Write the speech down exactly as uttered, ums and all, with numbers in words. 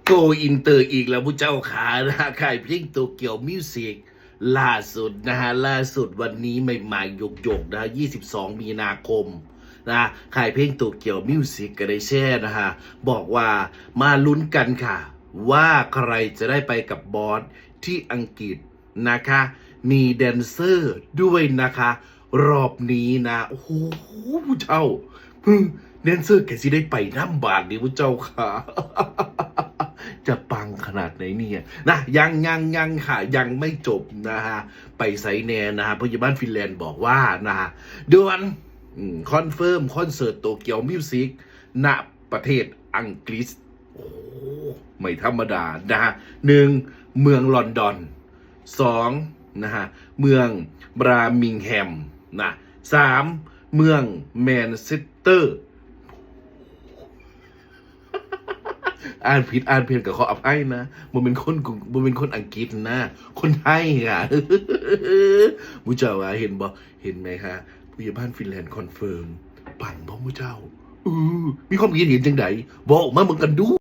โกอินเตอร์อีกแล้วผู้เจ้าขานะฮะค่ายเพลงโตเกียวมิวสิกล่าสุดนะฮะ ล่าสุดวันนี้ใหม่ๆหยกๆนะฮะ ยี่สิบสอง มีนาคมนะฮะค่ายเพลงโตเกียวมิวสิกก็ได้แชร์นะฮะ บอกว่ามาลุ้นกันค่ะ ว่าใครจะได้ไปกับบอสที่อังกฤษนะคะ มีแดนเซอร์ด้วยนะคะ รอบนี้นะ โอ้โหผู้เจ้า แดนเซอร์แกสิได้ไปนำบาดนี้ผู้เจ้าค่ะ จะปังขนาดไหนเนี่ยนะ ยังยังยังค่ะ ยังไม่จบนะฮะ ไปไสแน่นะฮะ พยาบาลฟินแลนด์บอกว่านะฮะ ด่วน อืม คอนเฟิร์มคอนเสิร์ตโตเกียวมิวสิกณประเทศอังกฤษ โอ้โหไม่ธรรมดานะฮะ หนึ่ง เมืองลอนดอน สอง นะฮะ เมืองบรามิงแฮมนะ สาม เมืองแมนเชสเตอร์ อ่านผิดอ่านเพี้ยนก็ขออภัยนะ บ่เป็นคนกรุง บ่เป็นคนอังกฤษนะ คนไทยค่ะ ผู้เจ้าว่าเห็นบ่ เห็นไหมคะ ผู้ใหญ่บ้านฟินแลนด์คอนเฟิร์ม ปังบ่ผู้เจ้า เออ มีความคิดเห็นจังใด บอกมาเหมือนกันดู